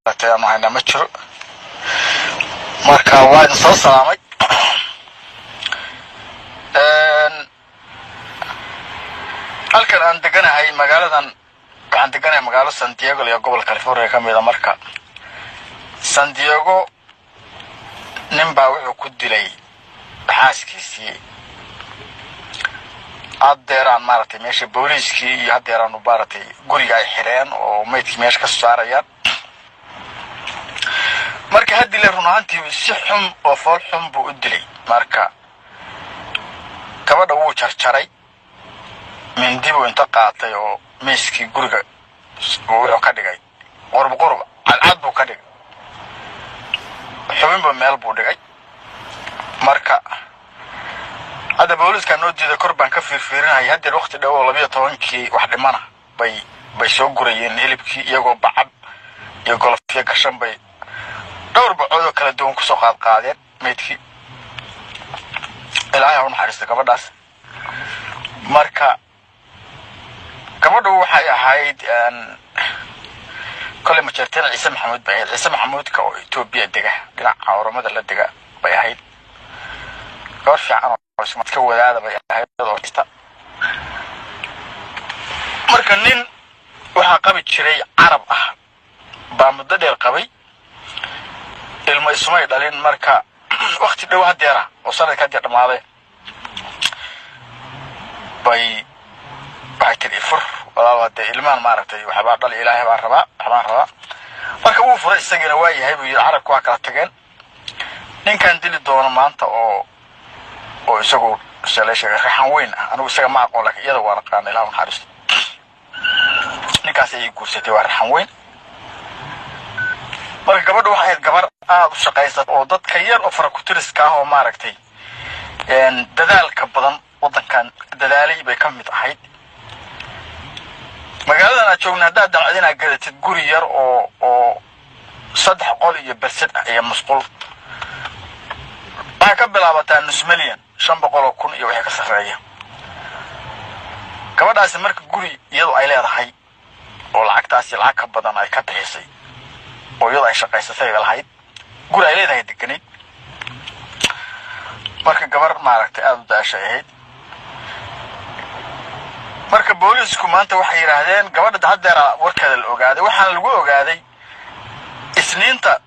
Maaragtay, aanu haynaa ma jiro. Marka waa idin soo salaamay. Halkan aan deganahay, magaaladan waxaan deganahay magaalo San Diego iyo gobol California ka mida. Marka San Diego nin baa wuxuu ku dilay xaaskiisii. Haddeeraan maaragtay meesha booliiskii iyo haddeeraanu maaragtay guriga ay xireen oo maydkii meesha ka saarayaan. Marka ha dilay, run ahaantii si xun oo fool xun buu u dilay. Marka gabadha wuu jarjaray, mindi buu inta qaatay oo miiskii guriga wuxuu ka dhigay qurub qurub, cadcad buu ka dhigay, xubinba meel buu dhigay. Marka hadda booliiskaa noo diiday, kor baan ka fiirfiirinaya. Haddeer wakti dhow oo 12-kii wax dhimana bay soo gurayeen hilibkii, iyagoo bacab iyo golofyo gashan bay dhowr bacood oo kala duwan kusoo qaadqaadeen maydkii. Ilaahay ha u naxariisto gabadhaas. Marka gabadhu waxay ahayd kolley majeerteen, Ciise Maxamuud bay ahayd, Ciise Maxamuudka oo Etoobiya dega, dhinaca Oromada la dega bay ahayd. Gabar fiican oo iska wadaada bay ahayd oo marka nin waxaa qabi jiray Carab ah baa muddo dheer qabay, ilmo isumay dhalin. Marka wakti dhow haddeera oo sanadka haddeer dhammaaday bay waxay tiri: "Ifur walaal, hadee ilmahan maaragtay waxbaa dhali, Ilaahay baan rabaa, waxbaan rabaa." Marka wuu furay isagiina, waa yahay buu yidhi. Carabka waa kala tageen. Ninkan dili doono maanta oo isagu shalay sheegay raxan weyn ah, anigu isaga ma aqoon, laakiin iyada waan aqaana. Ilaah naxariisto, ninkaas ayay guursatay, waa raxan weyn. Marka gabadhu waxay ahayd gabar aada u shaqaysa oo dadka yar oo farakutiriska ah oo maaragtay dadaalka badan, waddankan dadaalay bay ka mid ahayd. Magaaladan aad joogna haddaad damcid inaad gadatid guri yar oo 3 qol iyo bersed ah iyo musqul, waxay ka bilaabataa nus milyan, 500,000 iyo wixii ka sarreeya. Gabadhaasi marka guri iyadu ay leedahay oo lacagtaasi lacag ka badan ay ka bixisay oo iyadu ay shaqaysatay bay lahayd, guri ay leedahay deganayd. Marka gabar maaragtay aada u daashay ahayd. Marka booliisku maanta waxay yidhaahdeen gabadha haddeera warkeeda la ogaaday. Waxaana lagu ogaaday Isniinta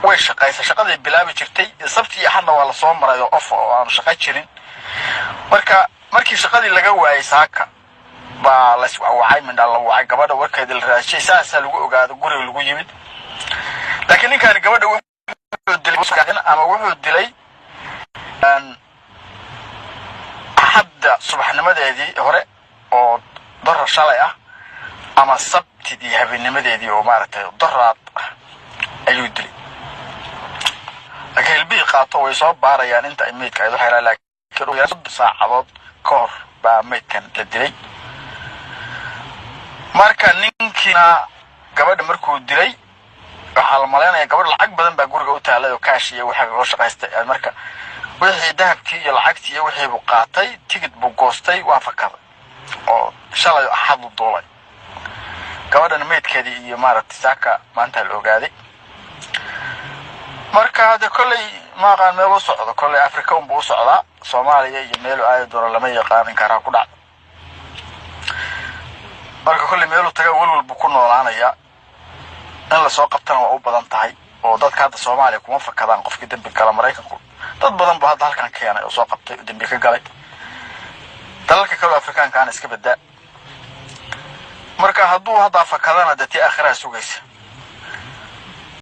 way shaqaysa, shaqaday bilaabi jirtay. Sabti iyo Axadna waa lasoo maray oo off oo aanu shaqo jirin. Marka markii shaqadii laga waayay, saaka baa la iswacwacay, mindhaa la wacay, gabadha warkeeda la raashay, saasaa lagu ogaado, guriga lagu yimid. Laakiin ninkaani gabadha wuxuu dilay ama wuxuu dilay Axadda subaxnimadeedii hore oo dora shalay ah ama Sabtidii habeenimadeedii oo maaragtay doraad ah ayuu dilay. Laakiin hilbihii qaato way soo baarayaan inta ay meydka ayd waxay, laakiin 30 saacadood ka hor baa meydkan la dilay. Marka ninkiina gabadha markuu dilay, waxaa la malaynaya gabadha lacag badan baa guriga u taalay oo kaash iyo waxa loo shaqaystay. Marka wixii dahabkii iyo lacagtii iyo wixii buu qaatay, tigid buu goostay, waa fakaday oo shalay Axadu duulay. Gabadhana meydkeedii iyo maaragtay saaka maanta la ogaaday. Marka hadde kolley ma aqaan meel u socdo, kolley Africa unbuu u socdaa, Soomaaliya iyo meelu aadi doono lama yaqaan, inkaaraha ku dhacda. Marka kolley meeluu taga welwel buu ku noolaanayaa, in lasoo qabtana waa u badan tahay oo dadka hadda Soomaaliya kuma fakadaan qofkii dembi gala. Maraykanku dad badan buu hadda halkan keenay oo soo qabtay oo dembi ka galay, dalalka kaleo Afrikaanka ana iska badaa. Marka hadduu haddaa fakadana dee tii aakhiraha sugaysa.